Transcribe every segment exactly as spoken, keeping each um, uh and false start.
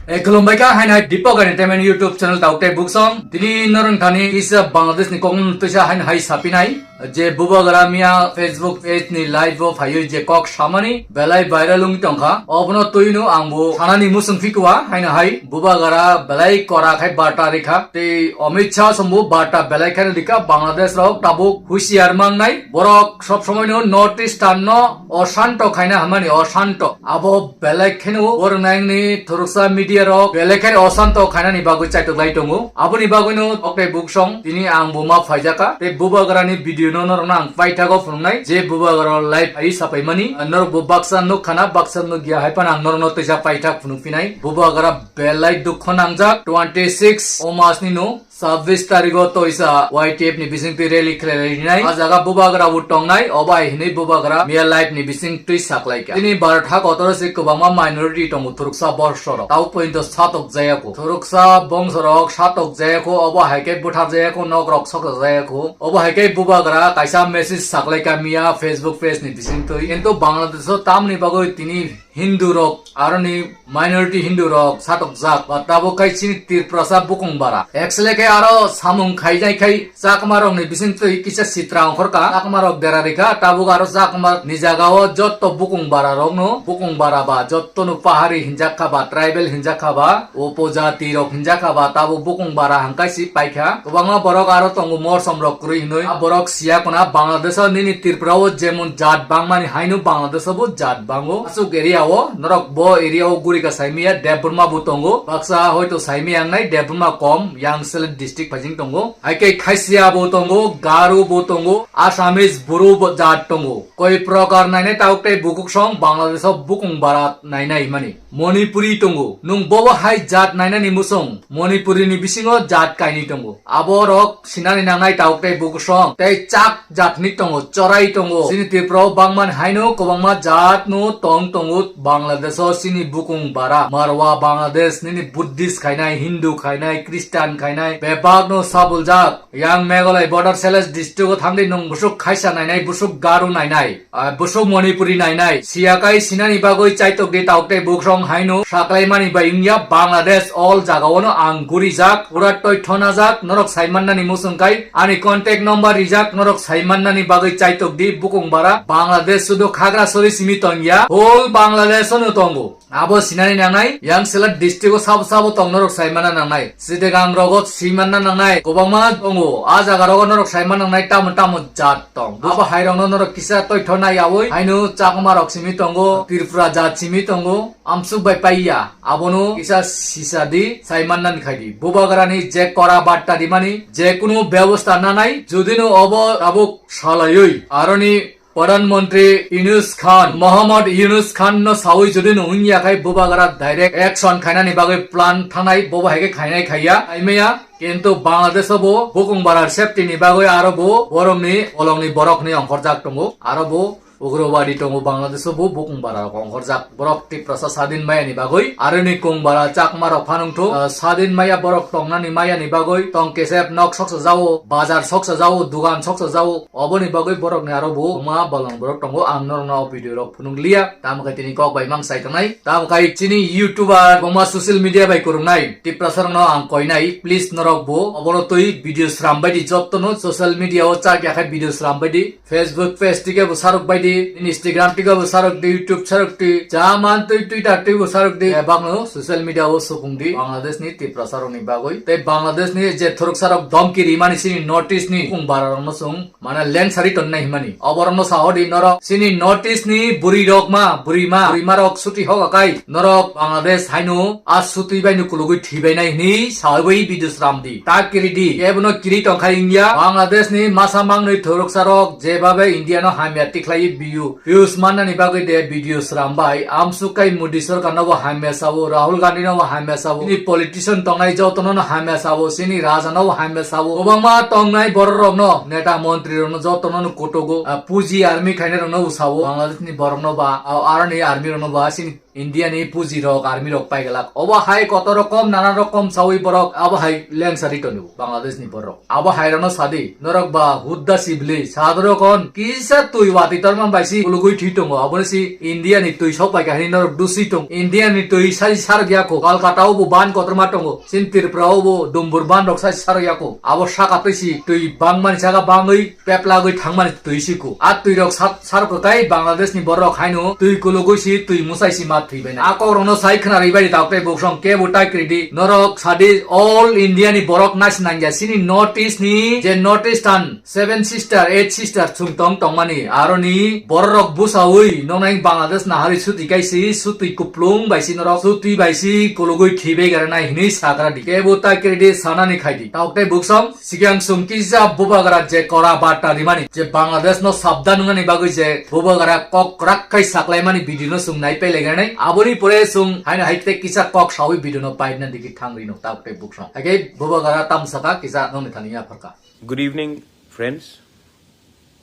E, khulumbai kha, haino hai Deepak Entertainment YouTube channel tauk tei buksong. Tini norong thani kisa Bangladesh ni kokno twisa haino hai sapinai. Je bubagra miya Facebook page ni live o phaiwi je kok samani belai viral wngwi tongkha. Obono twino angbo sanani muchung phikwa haino hai bubagra belai kora khai barta rikha. Tei Amit Shah sombo barta belai khaino rikha, Bangladesh rok tabuk husiar mangnai. Borok sob somoi no North Eastern no oshanto khaina hamani oshanto. Abo belai kheno borok nangni thuruksa media rok belai kheno osanto khainani bagwi chaitok lai tongo. Aboni bagwino okte buksong tini ang buma phaijaka. Tei bubagrani video no norokno ang paithago phunuknai. Je bubagra live ai sapaimani, norok bo baksa nuk khana, baksa nuk ya hai phano ang norokno teisa paithak phunuk phinai. Bubagra belai dukho nangjak, twenty six o mas ni no. Sabbish tarigo toisa Y T F ni bising twi rally khlai rinai. A jaga bubagra bo tongnai, obo hai hinwi bubagra miya live ni bising twi saklaikha. Tini Bharat ha kotoro se kwbangma minority tongo thuruksa borsoro. Tau pointo satok jayako. Thuruksa bongsorok satok jayako, obo hai khe buthar jayako, nok rok soksa jayako. Obo hai khe bubagra kaisa message saklaikha miya Facebook page ni bising twi. Kintu Bangladesh o tamni bagwi tini Hindu rok, aroni minority Hindu rok satokjak, ba tabuk khai chini Tiprasa bukung bara. Actually khe aro samung khaijai khai Chakma rokni bising twi kisa sitra ongkhorka. Chakma rok dera rikha, tabuk aro Chakma ni jaga o jotto bukung bara rokno, bukung bara ba jotto no pahari hinjak kha ba, tribal hinjak kha ba, upojati rok hinjak kha ba, tabuk bukung bara hangkai si paikha. Kwbangma borok aro tongo morsom rok kwrwi hinwi. A borok siya kuna Bangladesh o nini Tripura o jemon jat bangmani haino Bangladesh o bo jat bango. Asuk area o, norok bo area o guri ka saimiya Debbarma bo tongo. Baksa hoito saimiya wngnai Debbarma kom, yang Sylhet district phaijing tongo. Hai khe Khasia bo tongo, Garo bo tongo, Assamese Boro bo jat tongo. Koi prokar nainai tabuk tei bukuk song Bangladesh o bukung bara nainai mani. Manipuri tongo. Nwng bobo hai jat nainani muchung. Manipuri ni bisingo jat kainwi tongo. Abo rok sinani nangnai tabuk tei bukuk song. Tei chak jat ni tongo, chorai tongo. Chini Tripura o bangmani haino kwbangma jat no tong tongo Bangladesh o chini bukung bara. Marwa Bangladesh nini Buddhist khainai, Hindu khainai, Christian khainai. Bebak no sabuljak. Yang Meghalaya border Sylhet district o thangdi nwng busuk Khasia nainai, busuk Garo nainai. Ah, busuk Manipuri nainai. Siyakai sinani bagwi chaitok di tauk tei bukrong haino saklaimani bai wngya Bangladesh all jagaono ang gurijak, pura toitho najak, norok saimannani muchung kai ani contact number rijak, norok saimannani bagwi chaitok di bukung bara Bangladesh sudu Khagrasori simi tongya, whole Bangladesh ono tongo. Abo sinani nangnai, yang Sylhet district o sabo sabo tong norok saimanna nangnai. Chittagong rogo simanna nangnai. Kwbangma tongo. A jaga rogo norok saimanna nangnai tamo tamo jat tong. Abo hai rokno norok kisa toitho nai yaui. Haino Chakma rok simi tongo, Tripura jat simi tongo. Amsuk bai paiya. Abono kisa sisa di, saimanna ni khai di. Bubagrani je kora batta di mani, je kunu bebosta nanai. Judino obo tabuk salaiui. Aroni Pradhan Mantri Yunus Khan, Mohammad Yunus Khan no saui jodi no wngya khai bubagra direct action khainani bagwi plan thanai, bobo hai khe khainai khaiya, khaimaya. Kintu Bangladesh o bo bukung bara safety ni bagwi aro bo borok ni bolong ni borok ni ongkhorjak tongo, aro bo ugrobadi tongo Bangladesh o bo bukung bara rok ongkhorjak. Borok Tiprasa sadin maya ni bagwi, aroni kung bara Chakma rok phanung thuk, ah, sadin maya borok tongnani maya ni bagwi tong kesep nok soksa jao, bazar soksa jao, dugan soksa jao, Oboni bagwi borokni aro bo ma bolong borok tongo, ang norokno o video rok phunuk liya. Tamo khe tini kok bai mang sai tongnai. Tamo khe chini YouTuber boma social media bai kwrwngnai Tiprasa rokno ang koinai, please norok bo obono twi video sram baidi, jottono social media o chak ya khe video sram baidi, Facebook page tike bo sarok baidi, Instagram tike bo sarok di, YouTube sarok di, jaman twi Twitter twi bo sarok di, ebakno social media o sukung di Bangladesh ni Tiprasa rokni bagwi. Tei Bangladesh ni je thuruk sarok domki rimani chini notice ni kung bara rokno chwng Mane leng sari tonnai himani. Oborokno sa hodi norok. Chini notice ni buri rok ma, buri ma, buri ma rok suti hoga kai. Norok Bangladesh haino a suti bai no kulugui thibai nai hini sawi video sram di. Ta kiri di. Ebono kiri tong khai India. Bangladesh ni masa mangnoi thuruksa rok jebabe India no hamya tikhlai biu. Views mannani bagwi de video sram bai. Amsuk kai Modi sorkar no bo hamya sabo, Rahul Gandhi no bo hamya sabo. Chini politician tongnai jotono no hamya sabo, chini raja no bo hamya sabo. Kwbangma tongnai borok rok no, neta montri rok no jotono no kutugo. Ah, puji army khainai rok no bo sabo. Bangladesh ni borok no ba, ah, aroni army rok no ba, chini India ni puji rok, army rok paiglak. Obo hai koto rokom, nana rokom sawi borok, abo hai lengsa ri tongo Bangladesh ni borok. Abo hai rano sadi, norok ba hudda sibli, sadro kon, kisa tui wati torma bai si ulugui thui tongo. Abo si India ni tui sok bai kahini norok dusi tong. India ni tui sai sarok yako, Kolkata o bo ban kotorma tongo, sin Tripura o bo dumbur ban rok sai sarok yako. Abo saka tui si tui bangmani saka bangwi peplagwi thangmani twi siko. A twirok sat-, sarok kai Bangladesh ni borok haino twi kulugwi si twi musai si ma thwi bai na. A kok rokno sai khna rwi bai di tok tei buk song kebo tai kridi. Norok sadi all India ni borok nasi nangya sini North East ni je North Eastern seven sister, eight sister chung tong tongmani. Aroni borok busawi nonai Bangladesh nahari suti kai si suti kuplung bai si norok suti bai si kulugwi thwi bai gara nai hinwi sagra di. Kebo tai kridi sanani khai di. Tok tei buk song Sigang sung kisa bubagra je kora bata rimani, je Bangladesh no sabdan wngnani bagwi je bubagra kok rak kai saklaimani video no sung nai peleganai. Aboni pore sung haino haikte kisa kok sawi video no paina digi thang rino tok tei buk song. Age bubagra tam saka kisa nongni thani ya pharka. Good evening, friends.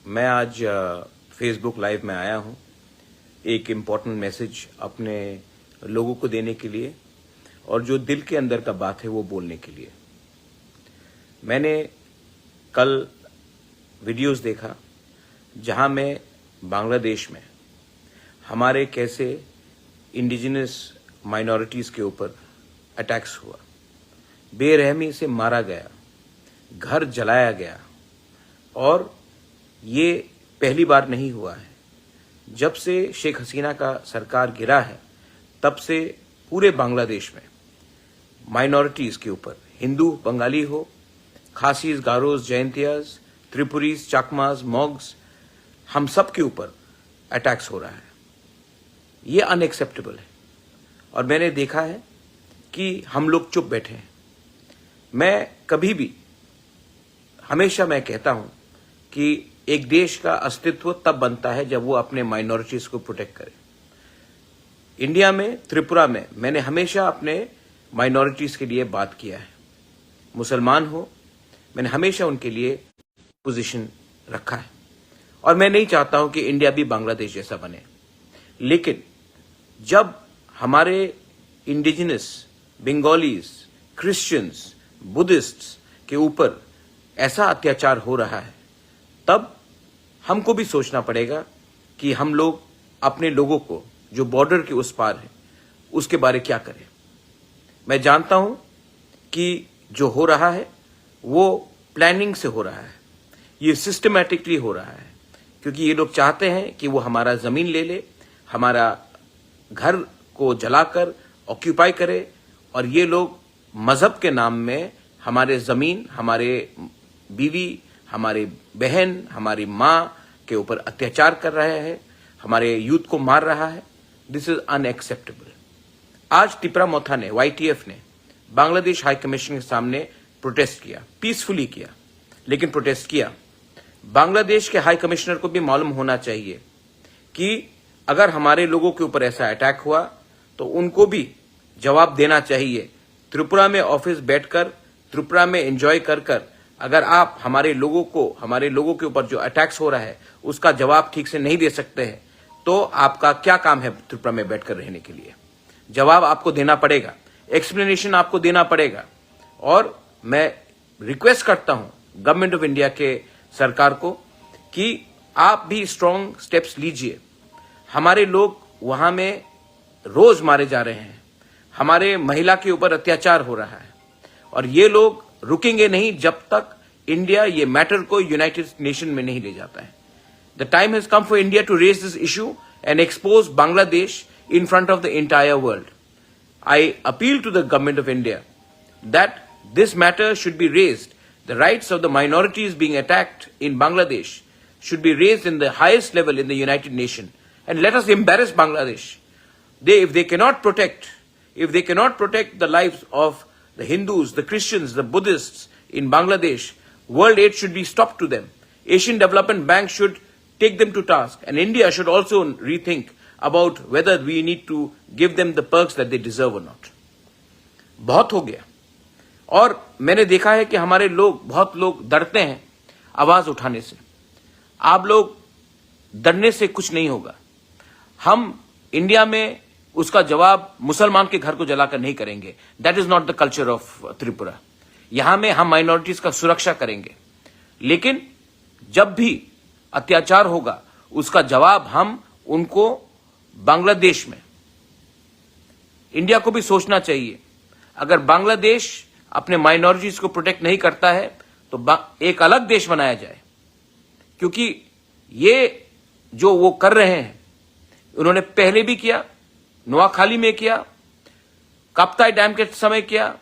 मैं आज, अ, Facebook live में आया हूँ एक important message अपने लोगों को देने के लिए और जो दिल के अंदर का बात है वो बोलने के लिए। मैंने कल वीडियोज़ देखा जहाँ मैं बांग्लादेश में हमारे कैसे इंडिजिनस माइनॉरिटीज़ के ऊपर अटैक्स हुआ, बेरहमी से मारा गया, घर जलाया गया। और ये पहली बार नहीं हुआ है। जब से शेख हसीना का सरकार गिरा है, तब से पूरे बांग्लादेश में माइनॉरिटीज़ के ऊपर, हिंदू बंगाली हो, खासीज, गारोज, जयंतियाज, त्रिपुरीज, चाकमाज, मॉग्स, हम सब के ऊपर अटैक्स हो रहा है। ये अनएक्सेप्टेबल है। और मैंने देखा है कि हम लोग चुप बैठे हैं। मैं कभी भी, हमेशा मैं कहता हूँ कि एक देश का अस्तित्व तब बनता है जब वो अपने माइनॉरिटीज़ को प्रोटेक्ट करे। इंडिया में, त्रिपुरा में मैंने हमेशा अपने माइनॉरिटीज़ के लिए बात किया है। मुसलमान हो, मैंने हमेशा उनके लिए पोजीशन रखा है। और मैं नहीं चाहता हूं कि इंडिया भी बांग्लादेश जैसा बने। लेकिन जब हमारे इंडिजिनस बंगालीज, क्रिश्चियंस, बुद्धिस्ट्स के ऊपर ऐसा अत्याचार हो रहा है, तब हमको भी सोचना पड़ेगा कि हम लोग अपने लोगों को, जो बॉर्डर के उस पार है, उसके बारे क्या करें। मैं जानता हूं कि जो हो रहा है, वो प्लानिंग से हो रहा है, ये सिस्टमैटिकली हो रहा है, क्योंकि ये लोग चाहते हैं कि वो हमारा ज़मीन ले ले, हमारा घर को जलाकर ऑक्यूपाई करे, और ये लोग मज़हब के नाम में हमारे ज़मीन, हमारे बीवी, हमारे बहन, हमारी माँ के ऊपर अत्याचार कर रहा है, हमारे यूथ को मार रहा है। This is unacceptable. आज तिपरा मोथा ने, वाईटीएफ ने बांग्लादेश हाई कमीशन के सामने प्रोटेस्ट किया, पीसफुली किया, लेकिन प्रोटेस्ट किया। बांग्लादेश के हाई कमिश्नर को भी मालूम होना चाहिए कि अगर हमारे लोगों के ऊपर ऐसा अटैक हुआ, तो उनको भी जवाब देना चाहिए। त्रिपुरा में ऑफिस बैठकर, त्रिपुरा में एंजॉय कर कर, अगर आप हमारे लोगों को, हमारे लोगों के ऊपर जो अटैक्स हो रहा है, उसका जवाब ठीक से नहीं दे सकते हैं, तो आपका क्या काम है त्रिपुरा में बैठकर रहने के लिए? जवाब आपको देना पड़ेगा, एक्सप्लेनेशन आपको देना पड़ेगा। और मैं रिक्वेस्ट करता हूं गवर्नमेंट ऑफ इंडिया के सरकार को कि आप भी स्ट्रॉन्ग स्टेप्स लीजिए। हमारे लोग वहां में रोज मारे जा रहे हैं, हमारे महिला के ऊपर अत्याचार हो रहा है, और ये लोग रुकेंगे नहीं जब तक इंडिया ये मैटर को यूनाइटेड नेशन में नहीं ले जाता है। The time has come for India to raise this issue and expose Bangladesh in front of the entire world. I appeal to the Government of India that this matter should be raised. The rights of the minorities being attacked in Bangladesh should be raised in the highest level in the United Nations. And let us embarrass Bangladesh. They, if they cannot protect, if they cannot protect the lives of the Hindus, the Christians, the Buddhists in Bangladesh, world aid should be stopped to them. Asian Development Bank should take them to task, and India should also rethink about whether we need to give them the perks that they deserve or not. बहुत हो गया। और मैंने देखा है कि हमारे लोग, बहुत लोग डरते हैं आवाज उठाने से। आप लोग डरने से कुछ नहीं होगा। हम इंडिया में उसका जवाब मुसलमान के घर को जलाकर नहीं करेंगे। That is not the culture of Tripura. यहाँ में हम माइनॉरिटीज का सुरक्षा करेंगे, लेकिन जब भी अत्याचार होगा, उसका जवाब हम उनको बांग्लादेश में, इंडिया को भी सोचना चाहिए। अगर बांग्लादेश अपने माइनॉरिटीज को प्रोटेक्ट नहीं करता है, तो बा-, एक अलग देश बनाया जाए, क्योंकि ये जो वो कर रहे हैं, उन्होंने पहले भी किया, नोआखाली में किया, काप्ताई डैम के समय किया,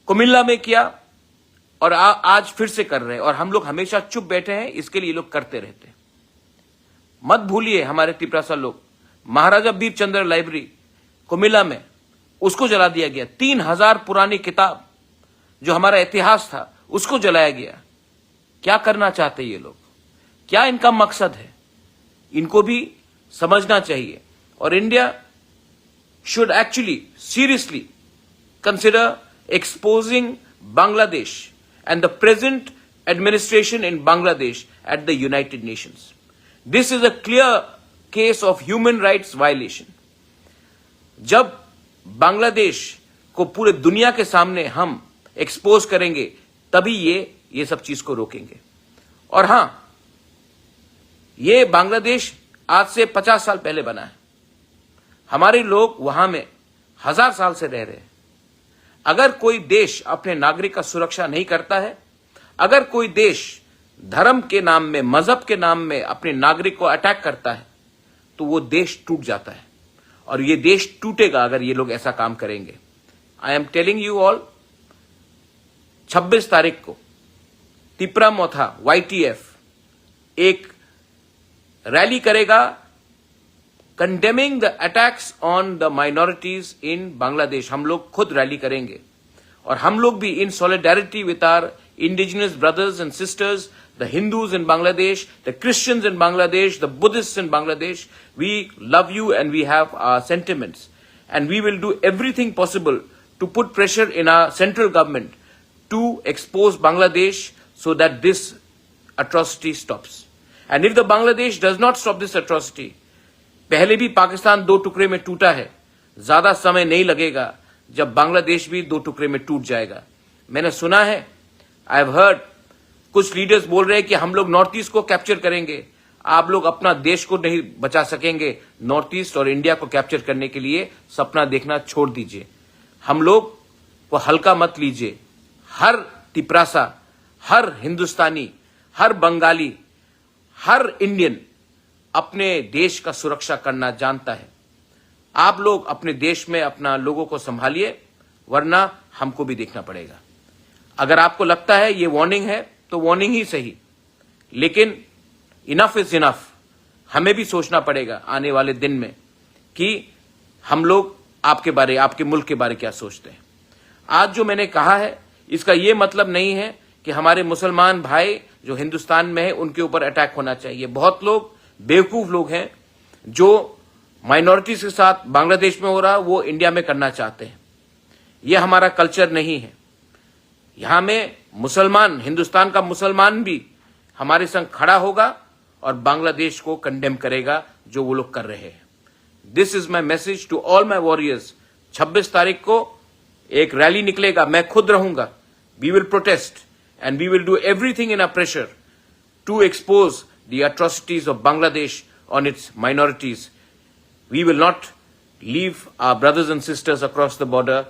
कुमिल्ला में किया, और आ, आज फिर से कर रहे हैं। और हम लोग हमेशा चुप बैठे हैं, इसके लिए ये लोग करते रहते हैं। मत भूलिए हमारे तिपरासा लोग, महाराजा वीर चंद्र लाइब्रेरी कुमिल्ला में, उसको जला दिया गया। तीन हजार पुरानी किताब, जो हमारा इतिहास था, उसको जलाया गया। क्या करना चाहते ये लोग, क्या इनका मकसद है, इनको भी समझना चाहिए। और India should actually seriously consider exposing Bangladesh and the present administration in Bangladesh at the United Nations. This is a clear case of human rights violation. जब बांग्लादेश को पूरे दुनिया के सामने हम एक्सपोज करेंगे, तभी ये ये सब चीज को रोकेंगे। और हाँ, ये बांग्लादेश आज से पचास साल पहले बना है। हमारे लोग वहां में हजार साल से रह रहे हैं। अगर कोई देश अपने नागरिक का सुरक्षा नहीं करता है, अगर कोई देश धर्म के नाम में, मजहब के नाम में अपने नागरिक को अटैक करता है, तो वो देश टूट जाता है। और ये देश टूटेगा अगर ये लोग ऐसा काम करेंगे। I am telling you all, छब्बीस तारीख को तिपरा मोथा, वाईटीएफ, एक रैली करेगा condemning the attacks on the minorities in Bangladesh। हम लोग खुद रैली करेंगे। और हम लोग भी, in solidarity with our indigenous brothers and sisters, the Hindus in Bangladesh, the Christians in Bangladesh, the Buddhists in Bangladesh, we love you and we have our sentiments, and we will do everything possible to put pressure in our central government to expose Bangladesh so that this atrocity stops. And if the Bangladesh does not stop this atrocity, पहले भी पाकिस्तान दो टुकड़े में टूटा है, ज्यादा समय नहीं लगेगा जब बांग्लादेश भी दो टुकड़े में टूट जाएगा। मैंने सुना है, I have heard, कुछ लीडर्स बोल रहे हैं कि हम लोग नॉर्थ ईस्ट को कैप्चर करेंगे। आप लोग अपना देश को नहीं बचा सकेंगे, नॉर्थ ईस्ट और इंडिया को कैप्चर करने के लिए सपना देखना छोड़ दीजिए। हम लोग को हल्का मत लीजिए। हर तिपरासा, हर हिंदुस्तानी, हर बंगाली, हर इंडियन अपने देश का सुरक्षा करना जानता है। आप लोग अपने देश में अपना लोगों को संभालिए, वरना हमको भी देखना पड़ेगा। अगर आपको लगता है ये वार्निंग है, तो वार्निंग ही सही, लेकिन इनफ इज इनफ। हमें भी सोचना पड़ेगा आने वाले दिन में कि हम लोग आपके बारे, आपके मुल्क के बारे क्या सोचते हैं। आज जो मैंने कहा है, इसका ये मतलब नहीं है कि हमारे मुसलमान भाई जो हिंदुस्तान में है, उनके ऊपर अटैक होना चाहिए। बहुत लोग, बेवकूफ लोग हैं जो माइनॉरिटीज के साथ बांग्लादेश में हो रहा, वो इंडिया में करना चाहते हैं। ये हमारा कल्चर नहीं है। यहाँ में मुसलमान, हिंदुस्तान का मुसलमान भी हमारे संग खड़ा होगा और बांग्लादेश को कंडेम करेगा जो वो लोग कर रहे हैं। This is my message to all my warriors। छब्बीस तारीख को एक रैली निकलेगा, मैं खुद रहूंगा। We will protest and we will do everything in our pressure to expose the atrocities of Bangladesh on its minorities. We will not leave our brothers and sisters across the border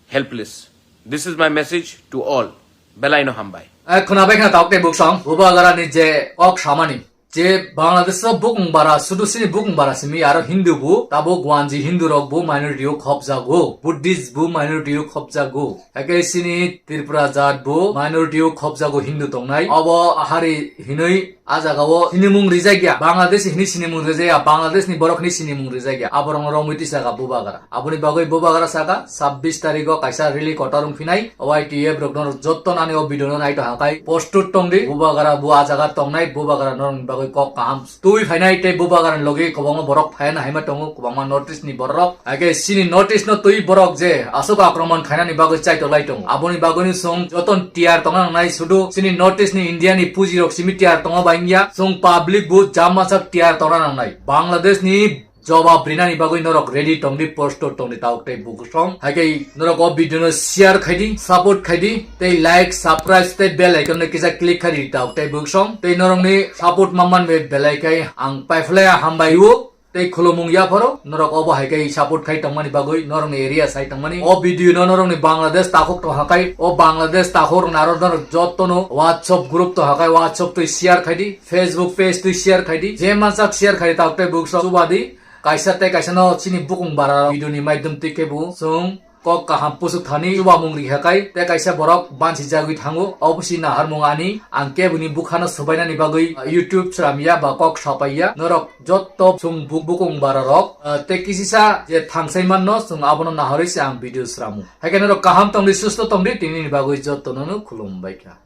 helpless. This is my message to all. Belai no hambai. Eh, khwnabai khna tabuk tei buksong, Bubagra ni je kok samani. Je Bangladesh o bukung bara, sudu sini bukung bara simi aro Hindu bu, tabuk wanji Hindu rok bu minority o khopjago, Buddhist bu minority o khopjago. Eke sini Tripura jat bo minority o khopjago Hindu tongnai. Obo hari hinui a jaga o sinimung rijak ya. Bangladesh hinui sinimung rijak ya. Bangladesh ni borok hinui sinimung rijak ya. Aborok no romwi twi saka Bubagra. Aboni bagwi Bubagra saka sabbish tarikh o kaisa rally kotor wng phinai. Y T F rok no jotto nani o video no naito hakai. Postut tongdi. Bubagra bo a jaga tongnai. Bubagra norokni bagwi kok kaham twi phainai tei Bubagrani logi kwbangma borok phaiya na haima tongo, kwbangma North East ni borok. Age sini North East no twi borok je aswk akromon khainani bagwi chaito lai tongo. Aboni bagwino chwng joto tiyar tongna nangnai, sudu sini North East ni India ni puji rok simi tiyar tongo ba wngya, chwng public bo jamasak tiyar tongna nangnai. Bangladesh ni jobab rinani bagwi norok ready tongdi, post tongdi tauk tei bukusong. Haikhai norok o video no share khaidi, support khaidi, tei like, subscribe tei bell icon no kisa click khaidi tauk tei bukusong. Tei norokni support manman be belai khai ang paiphlaya hambai o. Tei khulumung yapharo norok obo hai khe support khai tongmani bagwi, norokni area sai tongmani. O video no norokni Bangladesh takhuk tong hakai, o Bangladesh takhuk rok naro norok jotono WhatsApp group tong hakai, WhatsApp twi share khaidi, Facebook page twi share khaidi, je mansak share khaidi tauk tei bukusong chubadi. Kaisa tei kaisa no chini bukung bara video ni maidum twi khe bo chwng kok kaham pusuk thani chubamung ri hakai, tei kaisa borok bansi jagwi thango, obo si naharmung ani, ang keboni bukhano swbainani bagwi YouTube sramya ba kok sapaiya. Norok jotto chwng buk-, bukung bara rok, ah, tei kisisa je thangsai manno chwng abono naharwi se ang video sramu. Haikhe norok kaham tongdi, susto tongdi, tinini bagwi jotto nono khulum baikha.